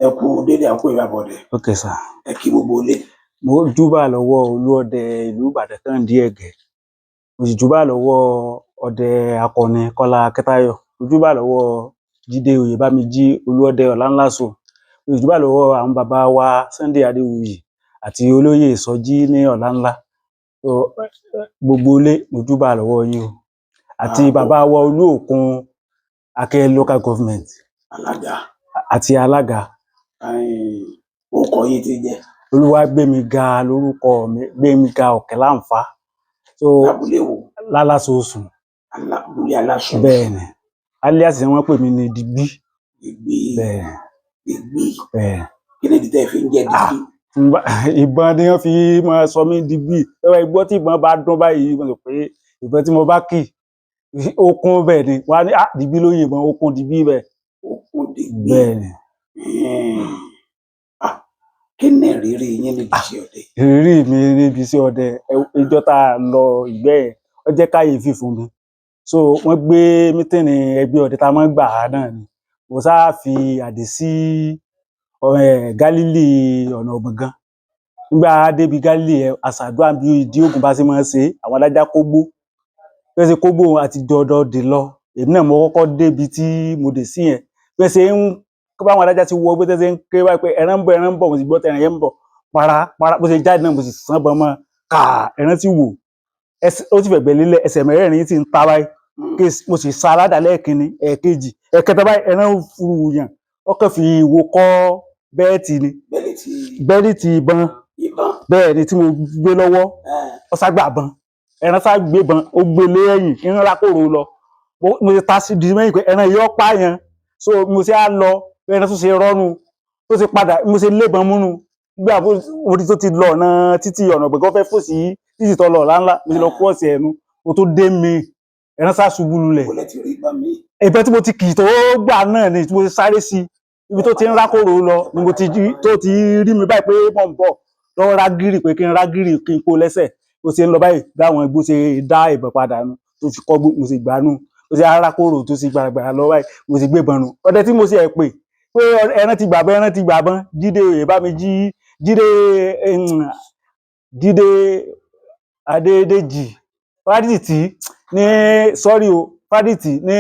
Ẹ kú dédé àkókò yìí, bàbá ọdẹ. Ok sir. Ẹ kí gbogbo ilé. Mo júbà lọ́wọ́ Olúọdẹ ìlú Ìbàdàn Kànńdí Ẹ̀gẹ́. Mo sì júbà lọ́wọ́ ọdẹ akọni Kọ́lá Akíntayọ̀. Mo júbà lọ́wọ́ Jídé Oyèbámijí, Olúọdẹ Ọ̀làńláṣọ. Mo sì júbà lọ́wọ́ àwọn bàbá wa Sunday Adéwuyì àti olóyè Sọjí ní Ọ̀làńlá. So, gbogbo ilé, mo júbà lọ́wọ́ yín o, àti bàbá wa Olúòkun Akẹ́ Local Government. Alága. Àti alága. Orúkọ yín ti jẹ́? Olúwàgbémiga lórúkọ mi, Gbémiga Ọ̀kẹ́láǹfà. So Lábúlé wo? Lálásosùn. Alábúlé Aláṣọ. Bẹ́ẹ̀ ni, alias tí wọ́n pè mí ní Digbí. Digbí. Bẹ́ẹ̀. Digbí. Bẹ́ẹ̀. Kí ni ìdí tẹ́ ẹ fi ń jẹ́ Digbí? Ìbọn ni wọ́n fi máa sọ mí Digbí. Ẹ gbọ́, tí ìbọn bá dún báyìí, mo rò pé ìbọn tí mo bá kì ó kún bẹ́ẹ̀ ni, wọ́n á ní, "Ah, Digbí ló yìnbọn, ó kún Digbí bẹ́ẹ̀." Okun Digbí. Bẹ́ẹ̀ ni. Ah, kí ni ìrírí yín níbi iṣẹ́ ọdẹ? Ìrírí mi níbi iṣẹ́ ọdẹ, ìjọ tá a lọ ìgbẹ́ yẹn, ó jẹ́ kàyéfì fún mi. So wọ́n gbé meeting ẹgbẹ́ ọdẹ tá a máa ń gbà á náà ni mo sáà fi àdé sí Gálílì ọ̀nà Ọ̀gbọ̀ngàn. Nígbà débi Gálílì yẹn, àṣàdúrà bí ìdí ògùn bá ṣe máa ń ṣe é, àwọn adájá kógbó bí wọ́n ṣe kógbó àti dọdọdè lọ. Èmi náà mo kọ́kọ́ débi tí mo dé sí yẹn, bí wọ́n ṣe ń báwọn adájá ti wọ gbé tẹ́ ṣe ń ké báyìí pé ẹran ń bọ̀, ẹran ń bọ̀. Mo sì gbọ́ tẹran yẹn ń bọ̀ para para. Bó ṣe jáde náà, mo sì sán bọn mọ́ káà. Ẹran ti wò ẹsẹ̀, ó sì fẹ̀gbẹ́ lélẹ̀, ẹsẹ̀ mẹ́rẹ̀ẹ̀rin sì ń ta báyìí. Mo sì sa aládàá lẹ́ẹ̀kínní, ẹ̀ẹ̀kejì, ẹ̀ẹ̀kẹta báyìí, ẹran furu yàn, ó kàn fi ìwo kọ́ bẹ́ẹ̀tì ni. Bẹ́ẹ̀lì tí? Bẹ́ẹ̀tì ìbọn. Ìbọn. Bẹ́ẹ̀ ni, tí mo gbé lọ́wọ́. Ó sá gbà bọn, ẹran sá gbé bọn, ó gbé lé ẹ̀yìn ń rákòrò lọ. Mo ti ta sí di mẹ́yìn pé ẹran yìí ó pààyàn. So mo ṣe á lọ bí ẹran tó ṣe rọ́nu tó ṣe padà, mo ṣe lébọn múnú gbà mo rí tó ti lọ ọ̀nà títí ọ̀nà ọ̀gbẹ̀gọ́ fẹ́ fò sí títí tó lọ ọ̀la ńlá. Mo ti lọ kú ọ̀sẹ̀ ẹnu, mo tó dé mi, ẹran sá ṣubú lulẹ̀. Kò lẹ ti rí ìbọn mi? Ìbọn tí mo ti kì tó gbà náà ni tí mo ti sáré sí ibi tó ti ń rákòrò lọ ni mo ti jí tó ti rí mi báyìí pé mò ń bọ̀ lọ́wọ́ rágírì pé kí n rágírì kí n kó lẹ́sẹ̀. Bó ṣe ń lọ báyìí, báwọn igbó ṣe dá ìbọn padà nu tó fi kọ́, mo sì gbà nù. Ó ṣe arákòrò tó sì gbàràgbàrà lọ báyìí, mo sì gbébọn nù. Ọdẹ tí mo ṣe ẹ̀ pè pé ẹran ti gbàbọn, ẹran ti gbàbọn, Jídé Oyèbámijí, Jídé, Jídé Adédèjì Fádìtì ní, sọ́rí o, Fádìtì ní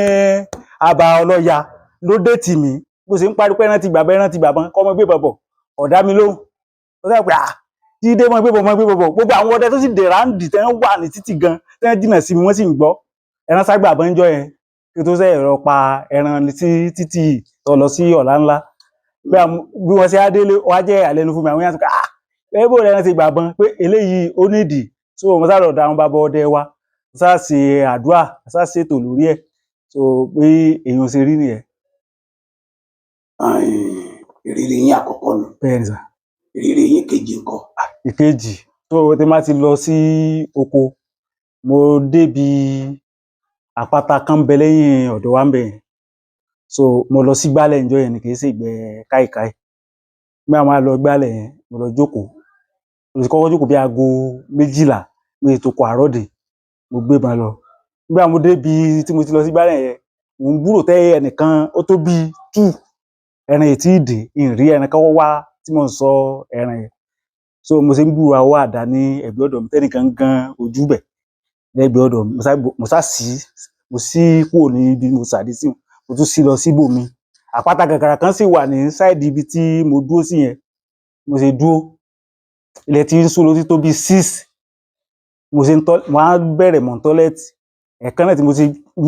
àbá ọlọ́ya ló dé tì mí. Bó ṣe ń parí pé ẹran ti gbàbọn, ẹran ti gbàbọn, kọ́ mọ́ gbébọn bọ̀, ọ̀dá mi lóhùn. Ó sọ pé, "Ah, Jídé, mọ́ gbébọn, mọ́ gbébọn bọ̀." Gbogbo àwọn ọdẹ tó sì dè ráǹdì tẹ́ ń wà ní títì gan, tẹ́ ń jìnà sí mi, wọ́n sì ń gbọ́ ẹran ságbàbọn ńjọ́ yẹn kí tó sẹ́ ẹ̀rọ pa ẹran sí títì tó lọ sí ọ̀la ńlá. Bí wọ́n ṣe á délé, wọ́n á jẹ́ ìyàlẹ́nu fún mi. Àwọn èèyàn sọ pé, "Ah, ẹ bó ẹran ti gbàbọn?" Pé eléyìí ó nídìí. So mo sá lọ da àwọn bàbá ọdẹ wa, mo sá ṣe àdúrà, mo sá ṣètò lórí ẹ̀. So bí èèyàn ṣe rí nìyẹn. Ìrírí yín àkọ́kọ́ nù? Bẹ́ẹ̀ ni sà. Ìrírí yín kejì ńkọ́? Ìkejì tó tí má ti lọ sí oko, mo débi àpáta kan ń bẹ lẹ́yìn ọ̀dọ̀ wa ń bẹ̀ yẹn. So mo lọ sí gbálẹ̀ ńjọ́ yẹn ni, kì í ṣe ìgbẹ́ káìkáì. Nígbà máa lọ gbálẹ̀ yẹn, mo lọ jókòó, mo sì kọ́kọ́ jókòó bí aago 12. Mo sì tó kọ àárọ̀ dé, mo gbébọn lọ. Nígbà mo débi tí mo ti lọ sí gbálẹ̀ yẹn, mò ń gbúrò tẹ́ ẹnìkan ó tó bíi two ẹran yìí tí ì dé ìrí ẹran kọ́kọ́ wá tí mò ń sọ ẹran yẹn. So mo ṣe ń gbúrò awọ́ àdá ní ẹ̀gbẹ́ ọ̀dọ̀ mi, tẹ́nìkan gan ojú bẹ̀ lẹ́gbẹ̀ẹ́ ọ̀dọ̀ mi. Mo sá sí, mo sí kúrò ní ibi mo sàdé sí, mo tún sí lọ síbòmíì. Àpáta gàgàrà kan sì wà ní side ibi tí mo dúró sí yẹn. Mo ṣe dúró, ilẹ̀ tí ń ṣú ló ti tó bíi 6. Mo ṣe ń tọ́, mo á bẹ̀rẹ̀ mọ̀ toilet. Ẹ̀ẹ̀kan náà tí mo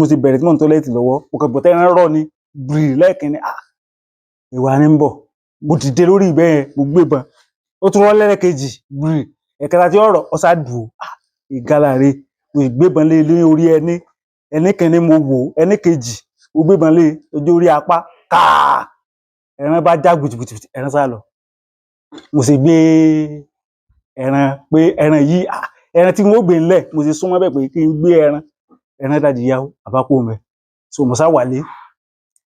ti bẹ̀rẹ̀ tí mò ń toilet lọ́wọ́, mo kàn gbọ́ tẹ́ran rọ̀ ni bìrì lẹ́ẹ̀kínní. Ah, ìwà ni ń bọ̀. Mo dìde lórí ìgbẹ́ yẹn, mo gbébọn, ó tún rọ́ lẹ́ẹ̀kejì bìrì, ẹ̀kẹta tí ó rọ̀, ó sá dùn. Ah, ìgalàre. Mo sì gbébọn lé lé orí ẹní. Ẹní kìíní mo wò, ẹní kejì mo gbébọn lé ojú orí apá káà, ẹran bá já gbùtùgbùtù, ẹran sá lọ. Mo sì gbé ẹran pé ẹran yìí, ah, ẹran tí wọn ó gbé ńlẹ̀. Mo sì súnmọ́ bẹ́ẹ̀ pé kí n gbé ẹran, ẹran dàjì yàwó àbákò mẹ́. So mo sá wálé,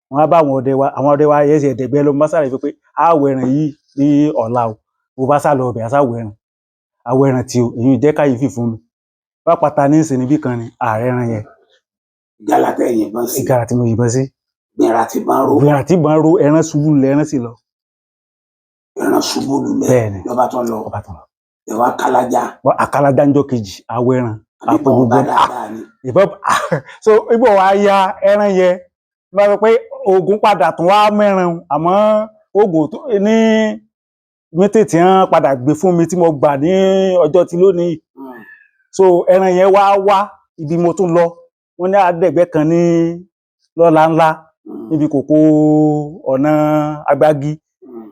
wọn á bá àwọn ọdẹ wa, àwọn ọdẹ wa yẹn ṣe ẹ̀dẹ̀gbẹ́ lọ. Mo bá sàlàyé fún pé á wọ ẹran yìí ní ọ̀la o. Mo bá sá lọ ọbẹ̀, á sá wọ ẹran, àwọ ẹran tí o. Èyí jẹ́ kàyéfì fún mi. Pápátá ní ìsìn níbí kan ni ààrẹ ẹran yẹn. Ìgalà tẹ́ ẹ yìnbọn sí? Ìgalà tí mo yìnbọn sí. Gbìnrà tí bá ń ró. Gbìnrà tí ìbọn ro, ẹran ṣubú lulẹ̀, ẹran sì lọ. Ẹran ṣubú lulẹ̀. Bẹ́ẹ̀ ni. Lọ́ba tó lọ. Ọba tán lọ. Ẹ wá kálájá. Wọ́n àkàlájá ńjọ́ kejì, awọ ẹran. Àbí Àpò bọ̀ gbogbo ọba dáadáa ni. Ìbọn. So ibo wa ya ẹran yẹn bá sọ pé oògùn padà tún wá mẹ́ran, àmọ́ oògùn tó ní mítì tí wọ́n padà gbé fún mi tí mo gbà ní ọjọ́ tí lónìí. So ẹran yẹn wá wá ibi mo tún lọ, wọ́n ní àdẹ̀gbẹ́ kan ní lọ́la ńlá níbi kòkó ọ̀nà agbági.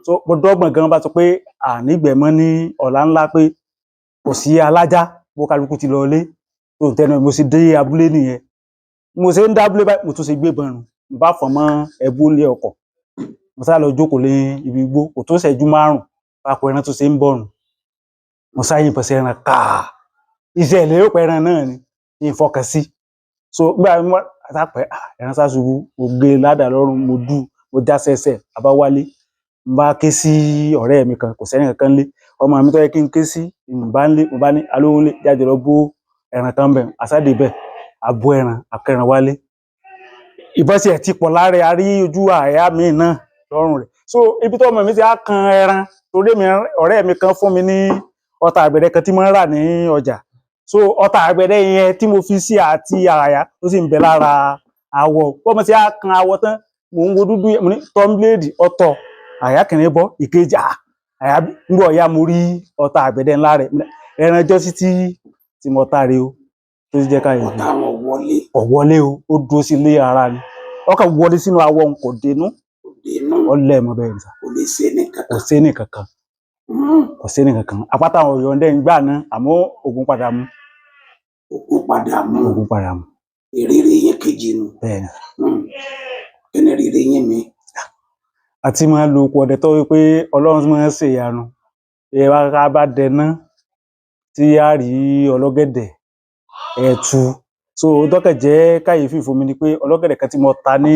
So mo dọ́gbọ̀n gan bá sọ pé ànígbẹ̀mọ́ ní ọ̀la ńlá pé kò sí alájá, bó kálukú ti lọ ilé tó ń tẹnu. Mo sì dé abúlé nìyẹn. Mo ṣe ń dábúlé báyìí, mo tún ṣe gbé bọrùn mo bá fọ̀n mọ́ ẹbú ilé ọkọ̀, mo sá lọ jókòó lé ibi igbó. Kò tó ṣẹ́jú 5, papọ̀ ẹran tó ṣe ń bọ̀rùn, mo sá yìnbọn sí ẹran káà. Iṣẹ́ ìlérò pé ẹran náà ni ní ìfọkàn sí. So nígbà tí mo sápẹ́ ẹran sá ṣubú, mo gbé e ládàá lọ́rùn, mo dú, mo já sẹ́sẹ̀ àbáwálé. Mo bá ké sí ọ̀rẹ́ mi kan, kò sẹ́ni kankan lé ọmọ mi tó yẹ kí n ké sí n bá ń lé. Mo bá ní alówó lé jáde lọ bó ẹran kan bẹ̀ àsáde bẹ̀ abo ẹran akẹran wálé. Ìbọn tiẹ̀ ti pọ̀ lára ẹ̀, a rí ojú àyà mi náà lọ́rùn rẹ̀. So ibi tó ọmọ mi ti á kan ẹran torí mi, ọ̀rẹ́ mi kan fún mi ní ọta àgbẹ̀dẹ kan tí mo ń rà ní ọjà. So ọta àgbẹ̀dẹ yẹn tí mo fi sí àti àyà ó sì ń bẹ lára awọ. Bọ́mọ ti á kan awọ tán, mò ń wo dúdú yẹn, mo ní tọ́ḿbìlẹ́ẹ̀dì ọ̀tọ̀ àyà kìnìún bọ́ ìkejì àyà ń bọ̀ ya. Mo rí ọta àgbẹ̀dẹ ńlá rẹ̀ ẹran jọ́ sí tí mo ta rè o tó ti jẹ́ ká yẹn. Ọ̀tá wọn wọlé? Kò wọlé o, ó dúró sí ilé ara ni, ọkàn wọlé sínú awọ òun kò dénú. Kò dénú. Ọlẹ́ mọ bẹ́ẹ̀ ni sà. Kò lè ṣe ní Kò kankan. sí ní kankan. Kò sí ní kankan. Apáta àwọn ọ̀yọ́ ń gbà náà, àmọ́ ògùn padà mú. Ògùn padà mú. Ògùn padà mú. Ìrírí yín kejì nu. Bẹ́ẹ̀ ni. Kí ni ìrírí yín mi? Àti máa lo okun ọdẹ tó wípé Ọlọ́run tí máa ń ṣèyanu ẹ wá ká bá dẹná tí a rí ọlọ́gẹ̀dẹ̀ ẹ̀tù. So dọ́kẹ̀ jẹ́ kàyéfì fún mi ni pé ọlọ́gẹ̀dẹ̀ kan tí mo ta ní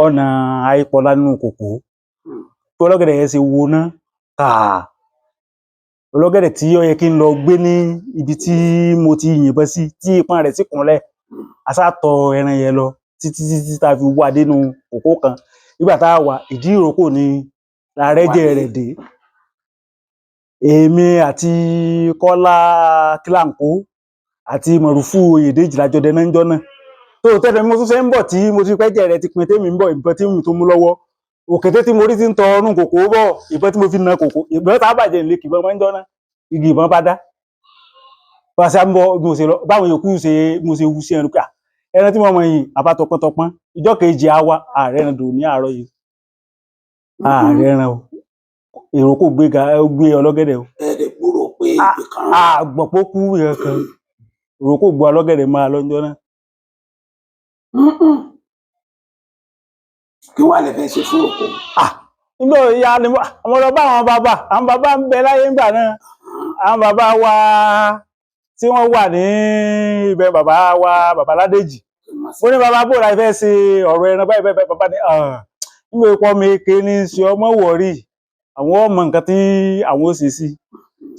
ọ̀nà àìpọ́lá nínú kòkó pé ọlọ́gẹ̀dẹ̀ yẹn ṣe wo ná kàá ọlọ́gẹ̀dẹ̀ tí ó yẹ kí n lọ gbé ní ibi tí mo ti yìnbọn sí tí ìpọ́n rẹ̀ sì kúnlẹ̀, asátọ ẹran yẹn lọ títí títí tá a fi wá dénú kòkó kan. Nígbà tá a wà ìdí ìrókò ni làrẹ́jẹ̀ rẹ̀ dé, èmi àti Kọ́lá Kílàńkó àti Mọ̀rúfú Oyèdèjì lájọ dẹná ńjọ́ náà. Tó tẹ́lẹ̀ mo tún ṣe ń bọ̀ tí mo ti pẹ́jẹ́ rẹ̀ ti pin tèmi ń bọ̀, ìbọn tí mi tó mú lọ́wọ́ òkété tí mo rí ti ń tọ ọrùn kòkó bọ̀, ìbọn tí mo fi na kòkó, ìbọn tá a bàjẹ́ nílé kìbọn máa ń jọ́ náà, igi ìbọn bá dá bá a ṣe ń bọ̀ bí mo ṣe lọ báwọn yòókù ṣe mo ṣe wú sí ẹnu pé ẹran tí mo mọ̀ yìí àbá tọpọ́ntọpọ́n. Ìjọ́ kejì á wá ààrẹ ẹran dò ní àárọ̀ yìí, ààrẹ ẹran o, èrò kò gbé ga ó gbé ọlọ́gẹ̀dẹ̀ o. Ẹ lè gbúrò pé ìkan. Àgbọ̀pọ̀ kú yẹn kan, èrò kò gbé ọlọ́gẹ̀dẹ̀ máa lọ́jọ́ náà. Kí wàá lè fẹ́ ṣe fún òkú? Nígbà ìyá ni mo lọ bá àwọn bàbá, àwọn bàbá ń bẹ láyé ńgbà náà, àwọn bàbá wa tí wọ́n wà ní ibẹ̀, bàbá wa bàbá Ládèjì. Mo ní bàbá bò láì fẹ́ ṣe ọ̀rọ̀ ẹran báyìí báyìí. Bàbá ní nígbà ikọ̀ mi ké ní ṣe ọmọ wọ̀rí àwọn ọmọ nǹkan tí àwọn ò ṣe sí.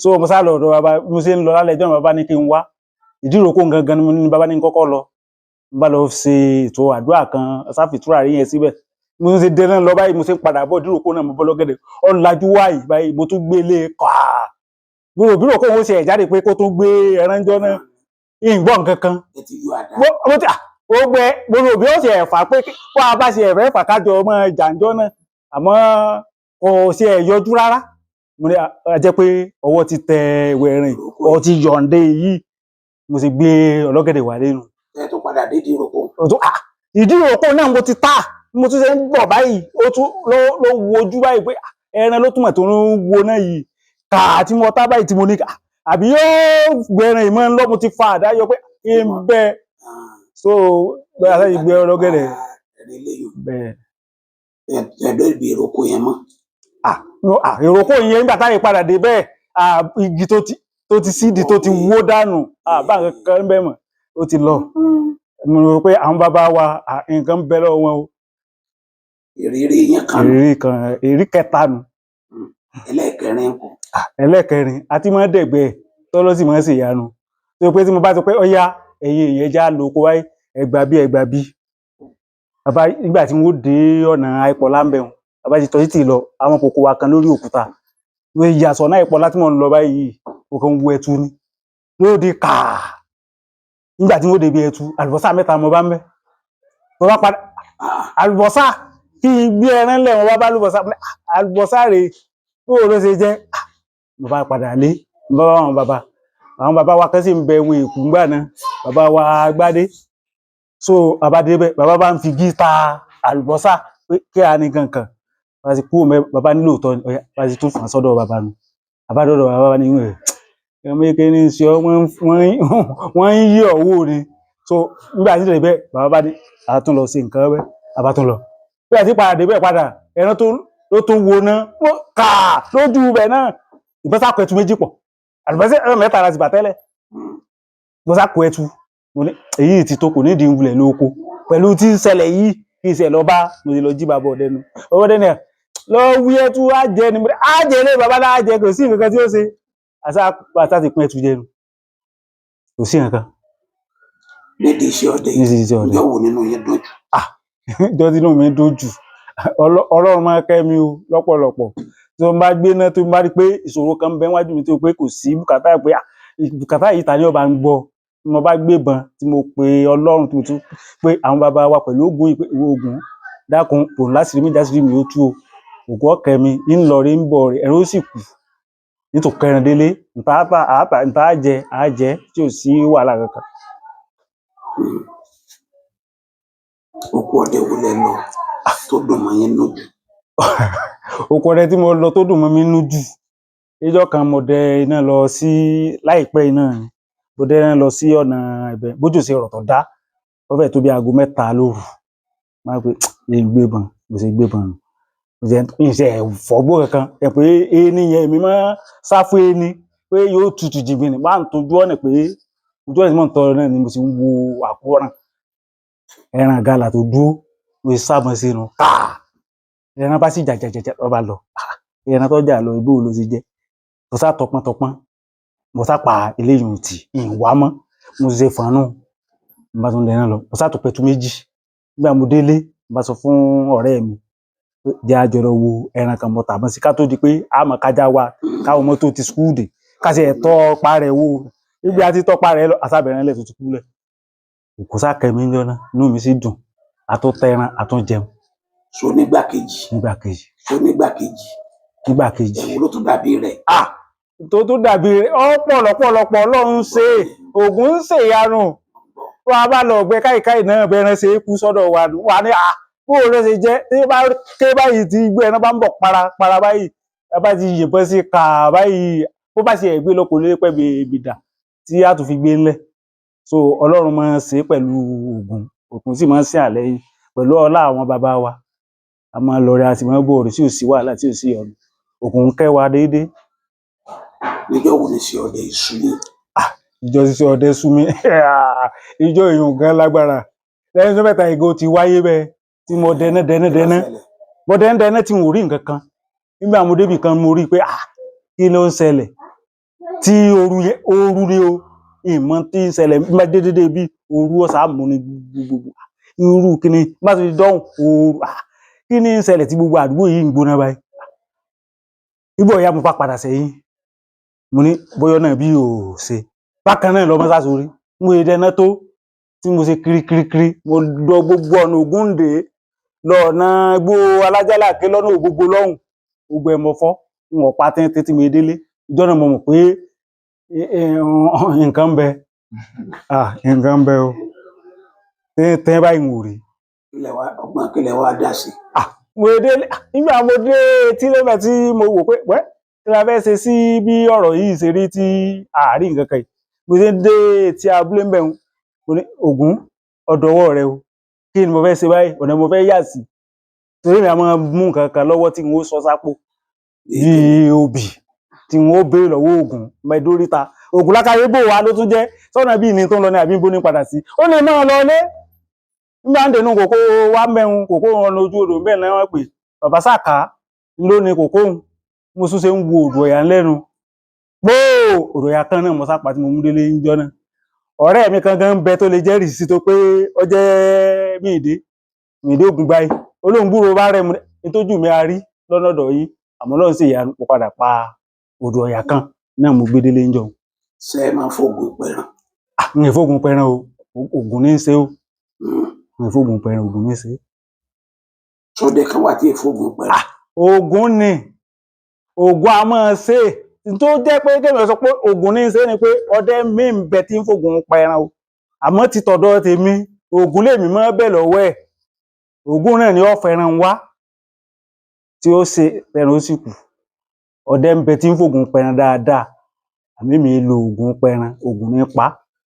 So mo sá lọ ọ̀dọ̀ bàbá. Mo ṣe ń lọ lálẹ́ ẹjọ́, bàbá ní kí n wá ìdíròkó gangan ni bàbá ní kọ́kọ́ lọ. Mo bá lọ ṣe ètò àdúrà kan sáfìtúrà rí yẹn síbẹ̀. Mo ṣe dé náà lọ báyìí, mo ṣe ń padà bọ̀ ìdíròkó náà, mo bọ́ lọ́gẹ̀dẹ̀ ọ̀làjú wáyìí báyìí, mo tún gbé lé kàá gbòòrò kóun ó ṣe ẹ̀ jáde pé kó tún gbé ẹran jọ náà ìgbọ́n kankan. Ẹ ti yọ àdá. Mo ti ó gbẹ gbogbo òbí ó ṣe ẹ̀fà pé kó a bá ṣe ẹ̀fẹ́ fà kájọ ọmọ jàǹjọ́ náà, àmọ́ kò ṣe ẹ̀ yọjú rárá. Mo ní a jẹ́ pé ọwọ́ ti tẹ ìwé ẹ̀rìn ọwọ́ ti yọ̀ǹde yìí, mo sì gbé ọlọ́gẹ̀dẹ̀ wà lẹ́nu. Ẹ tó padà dé ìdíròkó. Ìdí ìrókò náà mo ti ta, mo tún ṣe ń bọ̀ báyìí, ó tún ló wojú báyìí pé ẹran ló túmọ̀ tó ń wo náà yìí kà tí mo tá báyìí tí mo ní àbí yóò gbẹran ìmọ̀ ńlọ, mo ti fa àdá yọ pé kí n bẹ. So bẹ́ẹ̀ àti ìgbé ọlọ́gẹ̀dẹ̀ bẹ́ẹ̀. Ẹ̀dọ́ ìbí ìrókò yẹn mọ́. Ìrókò yẹn nígbà táyé padà dé bẹ́ẹ̀, igi tó ti sídi tó ti wó dànù, bá nǹkan kan bẹ́ẹ̀ mọ̀ ó ti lọ. Mo rò pé àwọn bàbá wa nǹkan ń bẹ lọ́wọ́ wọn o. Ìrírí yẹn kan. Ìrírí kan, ìrírí kẹta nù. Ẹlẹ́ẹ̀kẹrin kù. Ẹlẹ́ẹ̀kẹrin àti máa dẹ̀gbẹ́ tọ́lọ́sì máa ń ṣèyanu tó pé tí mo bá sọ pé ọ̀ya ẹ̀yin èèyàn já lo oko wáyé ẹgbà bí ẹgbà bí bàbá nígbà tí wọ́n dé ọ̀nà àìpọ̀ láǹbẹ̀hùn Bàbá ti tọ́ títì lọ, àwọn kòkó wa kan lórí òkúta. Mo yà sọ̀nà ìpọ̀ láti mọ̀ ń lọ báyìí, mo kàn ń wo ẹtu ni. Lóde kàá. Nígbà tí mo débi ẹtu, àlùbọ́sà mẹ́ta mo bá ń bẹ́. Mo bá padà, àlùbọ́sà kí n gbé ẹran lẹ̀, mo bá bá àlùbọ́sà, mo ní, "Ah, àlùbọ́sà rèé, bóo ló ṣe jẹ́?" Ah, mo bá padà lé, mo bá bá àwọn bàbá. Àwọn bàbá wa kan sì ń bẹ wọn èkú ńgbà náà, bàbá wa Gbádé. So bàbá débẹ̀, bàbá bá ń fi gí ta àlùbọ́sà pé kí a ní kankan. Bàbá ti kúrò ńbẹ̀, bàbá ní lóòótọ́ ni, ọ̀yá, bàbá ti tún fà á sọ́dọ̀ bàbá nu. Bàbá dọ́dọ̀ bàbá, bá ní ẹ̀, ọmọ kékeré ní í ṣe ọ́, wọ́n ń yí ọ̀ wò ni. So nígbà tí débẹ̀, bàbá bá ní, a tún lọ ṣe nǹkan bẹ́ẹ̀, bàbá tún lọ. Nígbà tí padà débẹ̀ padà, ẹran tó ló tún wo ná, ó kà lójú ibẹ̀ náà. Ìbọn sá kọ ẹtu méjì pọ̀. Àlùbọ́sà ẹran mẹ́ta la ti bà tẹ́lẹ̀. Mo sá kó ẹtu. Mo ní èyí ti tó, kò nídìí wulẹ̀ lóko. Pẹ̀lú tí ń ṣẹlẹ̀ yìí, kí n ṣe lọ bá, mo ti lọ jí bàbá ọdẹ nu. Bàbá ọdẹ ní à, lọ wí ẹtu á jẹ ni. Mo ní á jẹ lé bàbá náà á jẹ, kò sí nǹkan kan tí ó ṣe. Àṣà àṣà ti pín ẹtu jẹ nu. Kò sí nǹkan kan. Nídìí iṣẹ́ ọdẹ Ní yìí, ti iṣẹ́ ọdẹ. ọjọ́ wo nínú yín dùn jù? Ìjọ tí inú mi dùn jù. Ọlọ́run máa kẹ́ mi o lọ́pọ̀lọpọ̀. Tí mo bá gbéná, tí mo bá rí pé ìṣòro kan ń bẹ níwájú mi tó pé kò sí bùkátà pé à, bùkátà yìí ta ni ó bá ń gbọ́. Tí mo bá gbébọn, tí mo pe Ọlọ́run, tí mo tún pé àwọn bàbá wa pẹ̀lú ògùn yìí pé ìwọ Ògún dákun bò láṣìírí mi, jáṣìírí mi ó tú o. Ògún ọ̀kẹ́ mi, ń lọ rí ń bọ̀ rí, ẹran ó sì kù. Ní tò kẹran délé, ǹta á tà, ǹta á jẹ, á jẹ tí ò sí wàhálà kankan. Oko ọdẹ wo lẹ lọ tó dùn mọ́ yín nínú jù? Oko ọdẹ tí mo lọ tó dùn mọ́ mi nínú jù. Níjọ́ kan mo dẹ iná lọ sí láìpẹ́ yìí náà ni. Mo dẹ iná lọ sí ọ̀nà ibẹ̀, bójò ṣe rọ̀ tó dá. Ó fẹ́ẹ̀ tó bí aago 3 lóru. Mo wá pé jẹ́ n gbébọn, mo ṣe gbébọn nù. Mo ṣe ń ṣe fọ́gbó kankan. Ẹ pé ení yẹn èmi máa ń sá fún ení pé yóò tutù jìngbìnì. Bá ń tọ́jú ọ̀nà pé ojú ọ̀nà tí mò ń tọ́ náà ni mo sì ń wo àkúràn. Ẹran ìgalà tó dúró, mo ṣe sábọn sínú. Káà! Ẹran bá sì jà jà jà jà, ló bá lọ. Ẹran tó jà lọ, ibó ló ṣe jẹ́. Mo sá tọpọ́n tọpọ́n. Mo sá pa eléyìí tì, ìn wá mọ́. Mo ṣe fọ̀nù. Mo bá tún dẹná lọ. Mo sá tó pẹtu méjì. Nígbà mo délé, mo bá sọ fún ọ̀rẹ́ mi pé jẹ́ á jọ lọ wo ẹran kan mo tàbọn sí ká tó di pé a mọ̀ kájá wa káwọn mọ́tò ti skúù dé. Ká sì ẹ̀ tọ́ pa rẹ̀ wò. Níbi a ti tọ́pa rẹ̀ lọ, àṣàbẹ̀rẹ̀ lẹ̀ tó ti kú lẹ̀. Kò sá kẹ́ mi níjọ́ náà, inú mi sì dùn. A tún tẹran, a tún jẹun. So nígbà kejì, Nígbà kejì. so nígbà kejì, Nígbà kejì. èwo ló tún dàbí rẹ̀? Ah! Tó tún dàbí rẹ̀, ọ̀pọ̀ lọ́pọ̀lọpọ̀ Ọlọ́run ṣe, Ògún ń ṣèyanu. Wọ́n a bá lọ ọ̀gbẹ́ káìkáì náà bẹ̀rẹ̀ ṣe é kú sọ́dọ̀ wa nù. Wà ní à, bó ló ṣe jẹ́, tí bá ké báyìí tí igbó ẹran bá ń bọ̀ para para báyìí, ẹ bá ti yìnbọn sí kà báyìí, bó bá ṣe ẹ̀gbẹ́ lọ kò lè pẹ́ bèbè dà tí a tún fi gbé ńlẹ̀. So Ọlọ́run máa ń ṣe pẹ̀lú Ògún, Ògún sì máa ń ṣe àlẹ́yìn pẹ̀lú ọlá àwọn bàbá wa. A máa ń lọ rí, a sì máa ń bọ̀ rí tí ò sí wàhálà, tí ò sí ìyọnu. Ògún ń kẹ́ wa déédé. Níjọ́ wo ni iṣẹ́ ọdẹ yìí sú yín? Ìjọ ṣíṣe ọdẹ sú mi. Ìjọ èèyàn gan lágbára. Lẹ́yìn ọjọ́ mẹ́ta ìgò ti wáyé bẹ́ẹ̀ tí mo dẹná dẹná dẹná. Mo dẹná dẹná tí n ò rí nǹkan kan. Nígbà mo débì kan mo rí i pé ah, kí ló ń ṣẹlẹ̀? Tí ooru yẹn, ooru ni o. Ìmọ̀ tí ń ṣẹlẹ̀ bí bá dé dédé bí ooru ọ̀sà mú ni gbogbogbò. Irú kí ni? Bá ti dọ́hùn ooru. Ah, kí ni ń ṣẹlẹ̀ tí gbogbo àdúgbò yìí ń gbóná báyìí? Nígbà ọ̀yá mo bá padà sẹ́yìn. Mo ní bóyá náà bí ò ṣe. Bákan náà lọmọ sá sórí. Mo ṣe dẹná tó tí mo ṣe kiri kiri kiri. Mo lọ gbogbo ọ̀nà Ògúndé lọ ọ̀nà igbó Alájálàké lọ́nà Ògógó lọ́hùn. Gbogbo ẹ̀ mọ fọ́. N ò pa tẹ́ntẹ́n tí mo délé. Ìjọ́ náà mo mọ̀ pé nǹkan ń bẹ. Ah, nǹkan ń bẹ o. Tẹ́ntẹ́n báyìí n ò rí. Kílẹ̀ wá ọgbọ́n kílẹ̀ wá dá sí? Ah, mo délé. Nígbà mo dé etílé mẹ́ tí mo wò pé wẹ́ kí la fẹ́ ṣe sí bí ọ̀rọ̀ yìí ṣe rí tí àárín nǹkan kan yìí. Mo ṣe ń dé etí abúlé ń bẹ̀ ń, mo ní Ògún ọ̀dọ̀wọ́ rẹ o. Kí ni mo fẹ́ ṣe báyìí? Ọ̀nà mo fẹ́ yà sí. Torí èmi a máa mú nǹkan kan lọ́wọ́ tí n ó sọ sápò. Bí obì tí n ó béèrè lọ́wọ́ Ògún, mọ dóríta. Ògún lákàyè bò wá ló tún jẹ́. Sọ́nà bí ní tó ń lọ ní àbí ń bó ní padà sí. Ó lè máa lọ ilé. Nígbà ń dènù kòkó wá mẹ́un, kòkó ọ̀nà ojú odò bẹ́ẹ̀ náà wọ́n pè. Bàbá Sàká ló ní kòkó òun. Mo tún ṣe ń wo odò ọ̀yà lẹ́nu. Gbóò! Odò ọ̀yà kan náà mo sá pa tí mo mú délé níjọ́ náà. Ọ̀rẹ́ mi kan gan ń bẹ tó lè jẹ́rìí sí tó pé ó jẹ́ Míìdé, Míìdé Ògúngbáyé. Olóhùn gbúròó bá rẹ̀ mu ní. Ntójú mi a rí lọ́nà ọ̀dọ̀ yín, àmọ́ Ọlọ́run sì yanu, mo padà pa odò Ọya kan náà mo gbé délé ńjọ́. Ṣé ẹ máa ń fògùn pẹran? N ì fóògùn pẹran o, ògùn ní í ṣe o. N ì fóògùn pẹran, ògùn ní í ṣe. Sọdẹ kan wà tí ì fògùn pẹran? Ògùn ni, ògùn a máa ṣe é. Tó jẹ́ pé kémi sọ pé ògùn ní í ṣe ni pé ọdẹ míì ń bẹ tí ń fògùn pẹran o, àmọ́ ti tọ̀dọ̀ tèmi, ògùn lèmi máa bẹ̀ lọ́wọ́ ẹ̀. Ògùn náà ni ó fẹ́ràn wá tí ó ṣe ẹran ó sì kù. Ọdẹ ń bẹ tí ń fògùn pẹran dáadáa, àmọ́ èmi è lo ògùn pẹran, ògùn ní pa.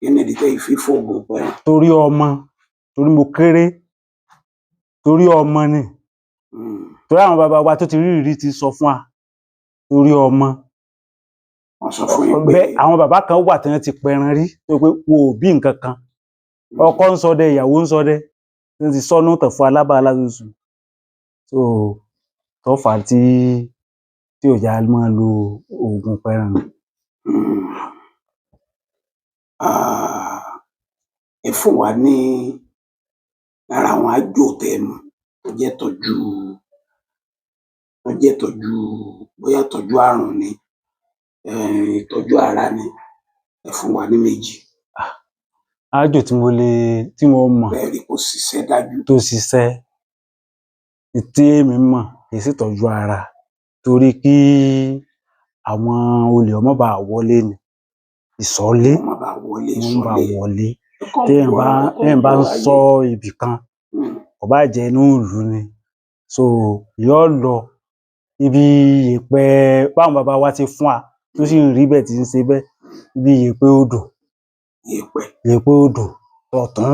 Kí nìdí tẹ́ ẹ fi fògùn pẹran? Torí ọmọ, torí mo kéré, torí ọmọ ni. Torí àwọn bàbá wa tó ti rí ìrírí ti sọ fún wa, torí ọmọ. Wọ́n sọ fún yín pé Bẹ́ẹ̀ àwọn bàbá kan wà tí wọ́n ti pẹran rí tó pé wọn ò bí nǹkan kan. Ọkọ ń ṣọdẹ, ìyàwó ń ṣọdẹ, wọ́n ti sọ́nù tàn fún alábàálá lóṣù. So tó fà á tí ò jẹ́ á máa lo oògùn pẹran nù. Ẹ fún wa ní lára àwọn àjò tẹ́ ẹ mọ̀ tó jẹ́ tọ́jú, tó jẹ́ tọ́jú, bóyá tọ́jú àrùn ni, ìtọ́jú ara ni, ẹ fún wa ní méjì. Àjò tí mo lè, tí mo mọ̀ Bẹ́ẹ̀ rí kó ṣiṣẹ́ dájú. Tó ṣiṣẹ́ tí èmi mọ̀ kì í sì tọ́jú ara, torí kí àwọn olè ó má baà wọlé ni, ìṣọ́lé. Wọ́n má baà wọlé, Wọ́n má baà ìṣọ́lé. Wọlé. Téèyàn bá ń ṣọ́ ibì kan, kò bá jẹ́ inú ìlú ni, so yóò lọ ibi yèèpẹ̀ báwọn bàbá wa ti fún wa, tó sì ń rí bẹ́ẹ̀ tí ń ṣe bẹ́ẹ̀, ibi yèèpẹ̀ odò. Yèèpẹ̀. Yèèpẹ̀ odò ọ̀tún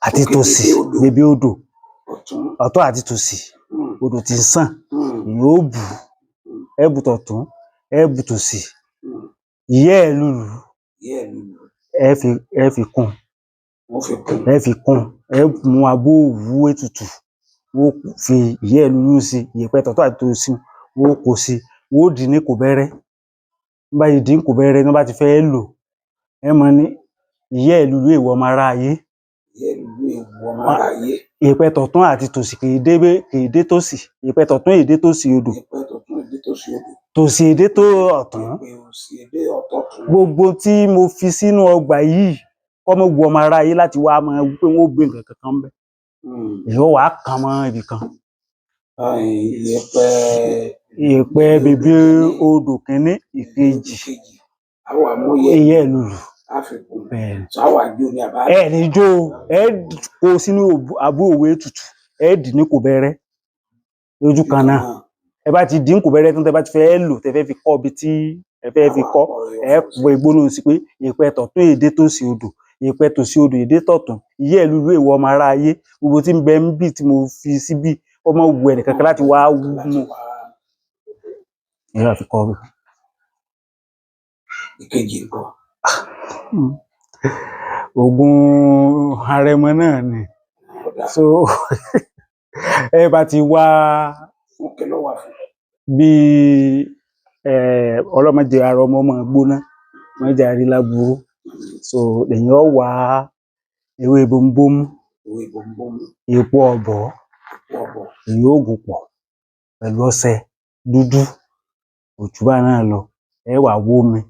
àti Òkè tòsì. Bèbè odò. Bèbè odò. Ọ̀tún. Ọ̀tún àti tòsì, odò tí ń sàn, èèyàn ó bù ú, ẹ bù tọ̀tún, ẹ bù tòsì, ìyẹ́ ẹ̀ lùlù, Ìyẹ́ ẹ̀ lùlù. Ẹ fi kún. Wọ́n fi kún. Ẹ fi kún, ẹ mú abọ́ òwú ètùtù, wọ́n fi ìyẹ́ ẹ̀ lùlù sí, ìyẹ̀pẹ̀ tọ̀tún àti tòsì wọ́n ó kó sí, wọ́n ó dì í ní kòbẹ́rẹ́. Bí wọ́n bá ti dì í ní kòbẹ́rẹ́, tí wọ́n bá ti fẹ́ lò ó, ẹ mọ̀ ní ìyẹ́ ẹ̀ lùlù èèwọ̀ ọmọ aráyé. Ìyẹ́ ẹ̀ lùlù èèwọ̀ ọmọ aráyé. Ìyẹ̀pẹ̀ tọ̀tún àti tòsì kì í dé, kì í dé tòsì, ìyẹ̀pẹ̀ tọ̀tún èé dé tòsì odò. Yèèpẹ̀ tọ̀tún èé dé tòsì odò. Tòsì èé dé tó ọ̀tún. Yèèpẹ̀ òsì èé dé ọ̀tọ̀tún. Gbogbo tí mo fi sínú ọgbà yìí, kọ́ mọ́ wu ọmọ aráyé láti wá máa wí pé wọ́n ó gbé nǹkan kankan ńbẹ̀. Èèyàn ó wá kàn mọ́ ibì kan. Yèèpẹ̀. Ìyẹ̀pẹ̀ bèbè odò kínní, ìkejì. Á wá mú ìyẹ́. Ìyẹ́ ẹ̀ lùlù. Á fi kún. Bẹ́ẹ̀ ni. Ṣé á wá jó ni àbá? Ẹ ní jó o, ẹ kó sínú abọ́ òwú ètùtù, ẹ dì ní kòbẹ́rẹ́ lójú kan náà. Ẹ bá ti dì í ní kòbẹ́rẹ́ tán, tẹ́ bá ti fẹ́ lò, tẹ́ fẹ́ fi kọ́ ibi tí ẹ fẹ́ fi kọ́, ẹ pè gbólóhùn sí pé ìyẹ̀pẹ̀ tọ̀tún èé dé tòsì odò, ìyẹ̀pẹ̀ tòsì odò èé dé tọ̀tún, ìyẹ́ ẹ̀ lùlù èèwọ̀ ọmọ aráyé, gbogbo tí ń bẹ níbí tí mo fi síbí, kó má wu ẹnìkankan láti wá mú. Ẹ wá fi kọ́. Ìkejì ńkọ́? Ògùn arẹmọ náà ni. Ọ̀dà. So ẹ bá ti wá. Fún kí ló wà fún? Bí ọlọ́mọdé ara ọmọ máa gbóná, má jẹ́ á rí láburú, so lèyàn ó wá ewé bomubómú, Ewé bomubómú. Èpo ọ̀bọ̀, Ọ̀bọ̀. Èyàn ó gùn pọ̀ pẹ̀lú ọṣẹ dúdú, kò jù báhun náà lọ. Ẹ wá wómi,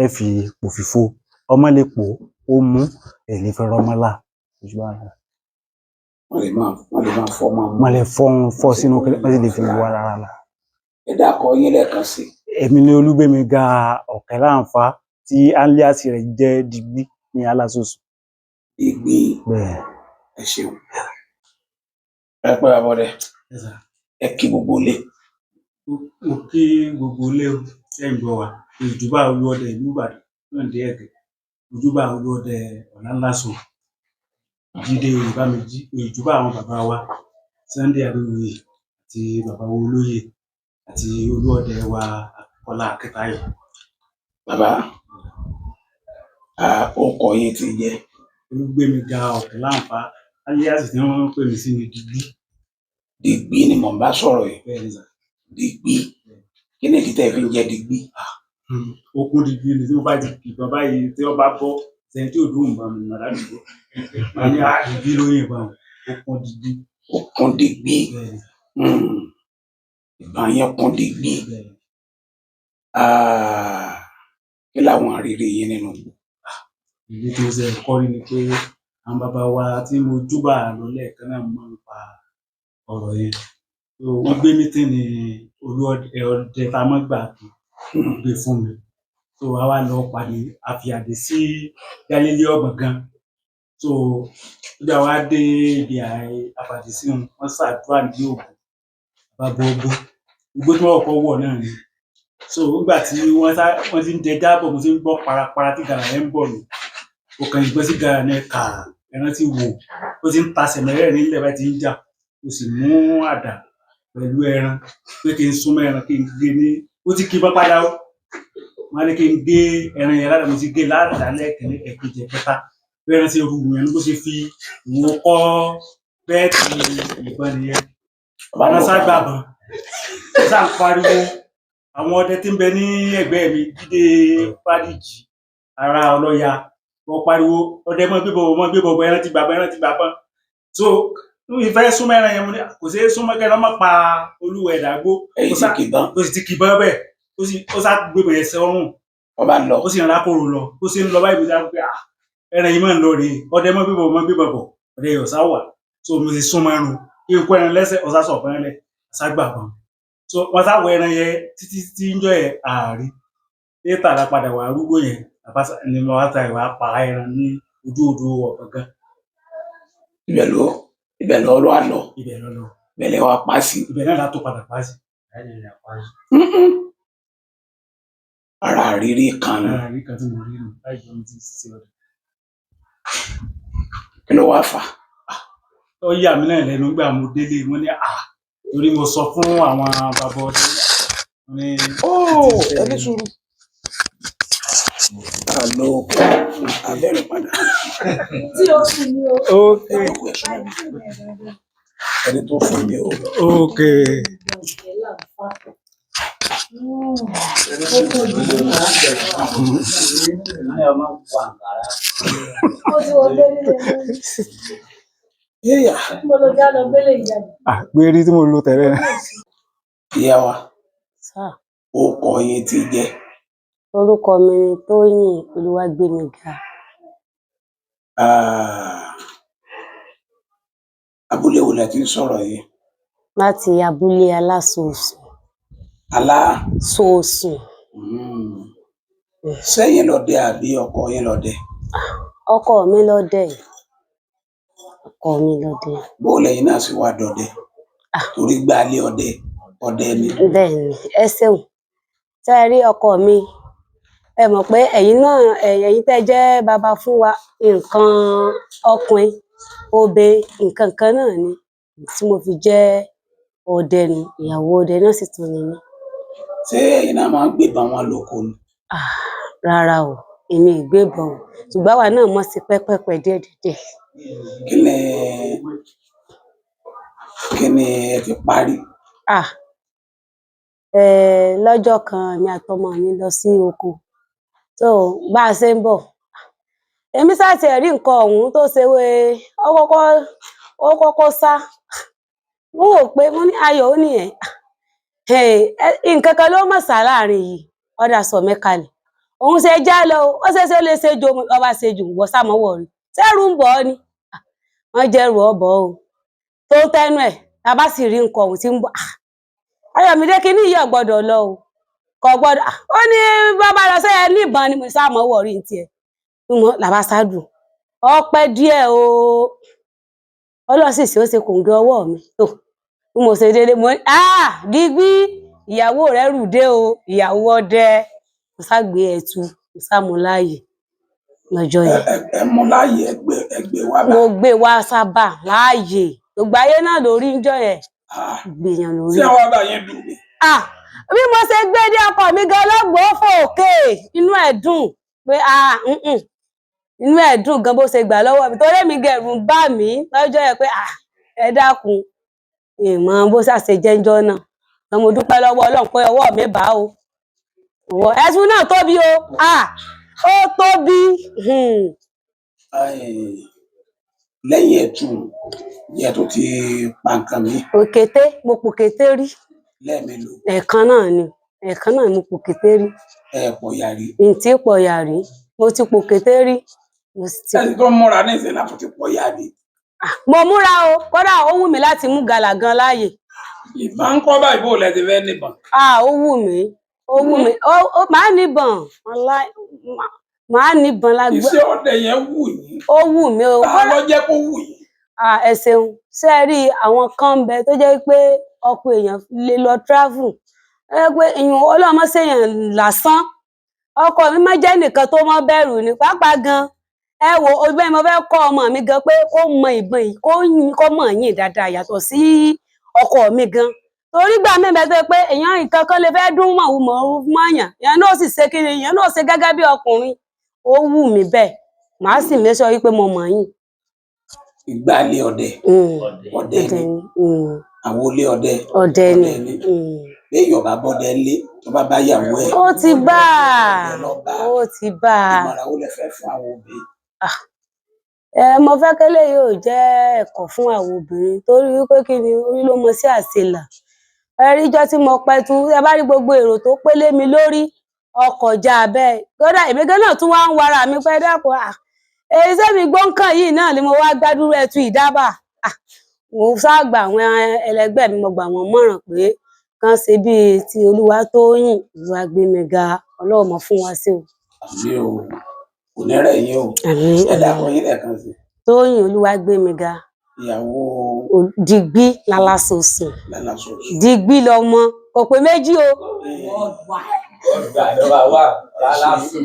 ẹ fi pòfìfo, ọmọ lè pò ó kó mú, ẹ lè fi rọmọ láa, kò jù báhun lọ. Wọ́n lè máa fọmọ mu. Wọ́n lè fọ́ sínú kinní, wọ́n sì lè fi wọ ara la. Ẹ dákọ yín lẹ́ẹ̀kan sí. Èmi ni Olúgbémiga Ọ̀kẹ́láǹfá tí alias rẹ̀ jẹ́ Digbí ní Alásoṣù. Digbí. Bẹ́ẹ̀. Ẹ ṣeun. Ẹ pẹ́ abọ́dẹ. Ẹ kí gbogbo ilé. Mo kí gbogbo ilé o, ṣé ń gbọ́ wa? Ìjúbà Olúọdẹ ìlú Ìbàdàn lóǹdé ẹ̀gẹ́, ojúbà Olúọdẹ Ọ̀làńláṣọ, Jídé Oyèbámijí, ìjúbà àwọn bàbá wa Sunday Adéoyè àti bàbá wa olóyè àti Olúọdẹ wa Kọ́lá Akíntayọ̀. Bàbá, orúkọ yín ti jẹ́? Olúgbémiga Ọ̀kẹ́láǹfá, alias tí wọ́n ń pè mí sí ni Digbí. Digbí ni mò ń bá sọ̀rọ̀ yìí. Bẹ́ẹ̀ ni sà. Digbí. Kí ni ìdí tẹ́ ẹ fi ń jẹ́ Digbí? Okun digbí ni. Tí mo bá ti kìbọn báyìí, tí wọ́n bá bọ́ sẹ́ni tí ò dóhùn ìbọn mi mọ̀ ládùúgbò, wọ́n ní, "Ah, Digbí ló yìnbọn o." Okun digbí. Okun Digbí. Bẹ́ẹ̀ ni sà. Ìbọn yẹn kún digbí. Kí làwọn ìrírí yín nínú igbó? Ìrírí tí mo ṣe kọ́ rí ni pé àwọn bàbá wa tí mo júbà lọ lẹ́ẹ̀kan náà máa ń pa ọ̀rọ̀ yẹn. So, wọ́n gbé mítìnì olú ọdẹ ọdẹ tá a máa gbà kí wọ́n gbé fún mi. So a wá lọ pàdé, a fi àdé sí Gálílì Ọ̀gbọ̀ngàn. So nígbà wa dé ibi àpàdé sí wọn, wọ́n ṣàdúrà ní ògùn bàbá ogbó. Igbó tí wọ́n kọ́kọ́ wọ̀ náà ni. So nígbà tí wọ́n sá wọ́n ti ń dẹ jábọ̀, mo ti ń gbọ́ parapara tí gàrà yẹn ń bọ̀ nù. Mo kàn yìnbọn sí gàrà ní kà, ẹran ti wò. Ó ti ń tasẹ̀ mẹ́rẹ̀ẹ̀rin nílẹ̀ báyìí tí ń jà. Mo sì mú àdá pẹ̀lú ẹran pé kí n súnmọ́ ẹran kí n gé ní. Ó ti kí bọ́ padà ó. Wọ́n á ní kí n gé ẹran yẹn ládàá, mo ti gé ládàá lẹ́ẹ̀kínní, ẹ̀kejì, ẹ̀kẹta. Bí ẹran ṣe rù yẹn bó ṣe fi ìwo kọ́ bẹ́ẹ̀tì ìbọn nìyẹn. Bàbá sá gbà bọn. Ó sá ń pariwo. Àwọn ọdẹ tí ń bẹ ní ẹ̀gbẹ́ mi, Jídé Fádìjì, ará ọlọ́ya, wọ́n pariwo, ọdẹ mọ́ gbébọn bọ̀, mọ́ gbébọn bọ̀, ẹran ti gbà bọn, ẹran ti gbà bọn. So ìfẹ́ súnmọ́ ẹran yẹn mo ní kò ṣeé súnmọ́ kẹ́ran má pa olúwa ẹ̀dá gbó. Ẹ̀yin Ó ti sá kìbọn. ó sì ti kìbọn bẹ́ẹ̀. Ó sá gbébọn yẹn sọ́rùn. Ọba lọ. Ó sì ń rákòrò lọ. Ó sì ń lọ báyìí mo ti á pé ẹran yìí máa ń lọ rèé. Ọdẹ mọ́ gbébọn bọ̀, mọ́ gbébọn bọ̀. Ọdẹ yìí ò sá wà. So mo ti súnmọ́ ẹran. Kí n kó ẹran lẹ́sẹ̀, ó sá sọ̀kan lẹ̀, ó sá gbà bọn. So wọ́n sá wọ ẹran yẹn títí tí ń jọ yẹn àárí. Létà la padà wà arúgbó yẹn. Bàbá sá ni mo wá ta ìwà pa ẹran ní ojú odò Ọ̀gàngán. Ibẹ̀ ló wá lọ. Ibẹ̀ lọ lọ. Ibẹ̀ lẹ wá pa sí. Ibẹ̀ náà la tó padà pa sí. Ara ìrírí kan nù. Ara ìrírí kan tí mo rí nù láì jẹ́ mi ti ṣiṣẹ́ ọdẹ. Kí ló wá fà á? Ó yà mí náà lẹ́nu nígbà mo délé, wọ́n ní torí mo sọ fún àwọn bàbá ọdẹ, wọ́n ní Ó ẹ ní sùúrù. Ká ló abẹ́rẹ́ padà. Tí o sì ní o. Okay. Ẹ jókòó, ẹ súnmọ́ mi. Ẹni tó fún mi o. Okay. Ó ti wọ gbélé lẹ́nu. Yéyà. Mo lọ já lọ gbélé ìjáde. Gbérí tí mo lo tẹ́lẹ̀. Ìyá wa, Sà, ó kọ yín ti jẹ́. Orúkọ mi ni Tóyìn Olúwágbémiga. Abúlé wo lẹ ti ń sọ̀rọ̀ yìí? Láti abúlé Alásoosùn. Alá. Soosùn. Sẹ́yìn lọdẹ àbí ọkọ yín lọdẹ? Ọkọ mi lọdẹ. Ọkọ mi lọdẹ. Bó lẹ́yìn náà sì wá dọdẹ? Torí gbálé ọdẹ, ọdẹ ni. Bẹ́ẹ̀ ni, ẹ ṣeun. Ṣé ẹ rí ọkọ mi? Ẹ mọ̀ pé ẹ̀yin náà, ẹ̀yin tẹ́ jẹ́ bàbá fún wa, nǹkan ọkùnrin, obìnrin, nǹkan kan náà ni tí mo fi jẹ́ ọdẹ nu, ìyàwó ọdẹ náà sì tún ni mí. Ṣé ẹ̀yin náà máa ń gbébọn wọn lóko ni? Rárá o, èmi ì gbébọn o. Ṣùgbọ́n àwa náà mọ̀ sí pẹ́pẹ́pẹ́ díẹ̀díẹ̀. Kí ni ẹ ti parí? Lọ́jọ́ kan èmi àtọmọ mi lọ sí oko. So bá a ṣe ń bọ̀, èmi sá ti rí nǹkan ọ̀hún tó ṣe wé, ó kọ́kọ́ sá. Mo wò pé mo ní Ayọ̀ ó ní ẹ̀. Nǹkan kan ló mọ̀ sá láàrin yìí, ọ̀dà sọ mí kalẹ̀. Òun ṣe já lọ o, ó ṣeéṣe ó lè ṣe ju ọba ṣe jù, wọ́n sá mọ́wọ́ rí. Ṣẹ́rù ń bọ̀ ọ́ ni. Wọ́n jẹ́rù ọ̀bọ̀ o. Tó tẹ́nu ẹ̀, la bá sì rí nǹkan ọ̀hún tí ń bọ̀. Ayọ̀mídé kiní yìí ò gbọ́dọ̀ lọ o. Kò gbọ́dọ̀. Ó ní bàbá lọ sẹ́yẹ ní ìbọn ni mo sá mọ́wọ́ rí ní tiẹ̀. Mo là bá ṣáàdù. Ọpẹ́ díẹ̀ o. Ọlọ́run sì ṣe ó ṣe kòǹgẹ́ ọwọ́ mi. Tó bí mo ṣe délé, mo ní, dígbí, ìyàwó rẹ̀ rùdé o, ìyàwó ọdẹ. Mo sá gbé ẹtu, mo sá mú láàyè lọ́jọ́ yẹn. Ẹ mú láàyè, ẹ gbé wá bá. Mo gbé wá sábà láàyè. Gbogbo ayé náà lórí ń jọ yẹn. Gbèyàn lórí. Ṣé àwọn bá yẹn dùn mí? Bí mo ṣe gbé dé ọkọ mi gan lọ́gbọ̀ọ́ fò òkè, inú ẹ̀ dùn pé inú ẹ̀ dùn gan bó ṣe gbà lọ́wọ́ mi. Torí èmi gẹ̀rù ń bà mí lọ́jọ́ yẹn pé ẹ dákun, ìmọ̀ bó ṣàṣe jẹ́njọ́ náà. Mo dúpẹ́ lọ́wọ́ Ọlọ́run pé ọwọ́ mi bá o. Ẹ̀sùn náà tóbi o. Ó tóbi. Lẹ́yìn ẹ̀tù yẹ tó ti pa nǹkan mi? Òkété, mo pòkété rí. Lẹ́ẹ̀mélòó? Ẹ̀ẹ̀kan náà ni, ẹ̀ẹ̀kan náà ni mo pòkété rí. Ẹ pọ̀ yàrí? N tí pọ̀ yàrí, mo ti pòkété rí, mo sì ti. Ẹni tó ń múra ní ìsìn láti ti pọ̀ yàrí. Mo múra o, kódà ó wù mí láti mú gàlà gan láàyè. Ìbọn ń kọ́ báyìí, bó lẹ ti fẹ́ níbọn? Ah, ó wù mí, ó wù mí, ó màá níbọn, wàláì, màá níbọn lágbá. Iṣẹ́ ọdẹ yẹn wù yín? Ó wù mí o. Ta ló jẹ́ kó wù yín? Ah, ẹ ṣeun. Ṣé ẹ rí àwọn kan ń bẹ tó jẹ́ pé ọkọ èèyàn lè lọ travel, ẹ pé ìyún ọlọ́mọ ṣèyàn lásán. Ọkọ mi má jẹ́ nìkan tó mọ́ bẹ̀rù ni pàápàá gan. Ẹ wo ọgbẹ́, mo fẹ́ kọ́ ọmọ mi gan pé kó mọ ìbọn yìí, kó yìn, kó mọ̀ yìn dáadáa yàtọ̀ sí ọkọ mi gan, torí gbà mí bẹ tó pé èèyàn nǹkan kan lè fẹ́ dún mọ̀wú mọ̀wú mọ̀yàn, èèyàn náà sì ṣe kíni, èèyàn náà ṣe gẹ́gẹ́ bí ọkùnrin. Ó wù mí bẹ́ẹ̀, màá sì mẹ́sọ̀ wípé mo mọ̀ yìn. Ìgbàlè ọdẹ. Ọdẹ ni. Ọdẹ ni. Àwọn olé ọdẹ. Ọdẹ ni. Ọdẹ ni. Béèyàn bá bọ́dẹ lé, tó bá bá yàwó ẹ̀. Ó ti bá a. Ọdẹ lọ bá. Ó ti bá a. Ìmọ̀ràn wo lẹ fẹ́ fún àwọn obìnrin? Ẹ mo fẹ́ kélé yóò jẹ́ ẹ̀kọ́ fún àwọn obìnrin, torí wípé kí ni orí ló mọ sí àṣelà. Ẹ rí ijọ́ tí mo pẹtu, ẹ bá rí gbogbo èrò tó pélé mi lórí ọkọ̀ já bẹ́ẹ̀, kódà èmi gan náà tún wá ń wara mi pé dákun à, èyí sẹ́mi gbọ́ǹkàn yìí náà ni mo wá gbádùrú ẹtu ìdábà. Mo sáà gba àwọn ẹlẹgbẹ́ mi, mo gbà wọ́n mọ̀ràn pé kán ṣe bíi ti Olúwatóyìn, Olúwagbémiga. Ọlọ́run mọ̀ fún wa sí o. Àmì o, kò ní rẹ̀ yín o. Àmín. Ẹ dákun yín lẹ́ẹ̀kan sí. Tóyìn Olúwagbémiga. Ìyàwó Digbí lálásòsùn. Lálásòsù. Digbí lọmọ, kò pé méjì o. Ọgbà ló wà wà lálásùn.